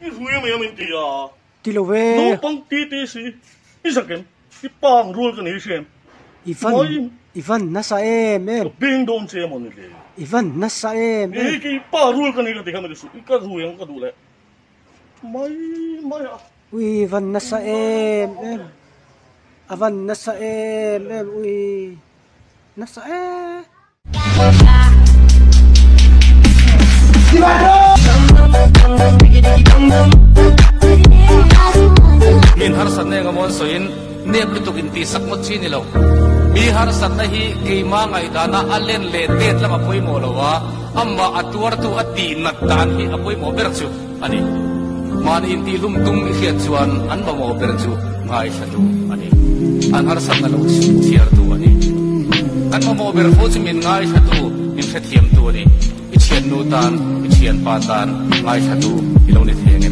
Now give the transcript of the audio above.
I rui em em in ti a. Ti lo ve. Naupang ti ti si. I zak em? I pa ang rual ka nei hre em? I van i van nasa em em. Ka beng dawn che emaw ni le. I van nasa em em. I kei pa rual ka nei ka ti kha mi suh. I ka rui ang ka duh leh mai mai a. Ui van nasa em em. A van nasa em em ui nasa em. Min harsatna eng amaw an sawiin nep lutuk in tihsak ngawt chi ni lo. Mi harsatna hi keima ngaihdana a len leh tet lam a pawimawh lo a, amah a tuartu a tihnat dan hi a pawimawh ber chu a ni. Mahni intihlum tum i hriat chuan an mamawh ber chu ngaithlatu a ni. An harsatna lo chhiartu a ni. Kan mamawh ber fo chu min ngaithlatu, min hrethiamtu a ni. I thiannu tan, i thianpa tan ngaithlatu i lo ni thei ang em?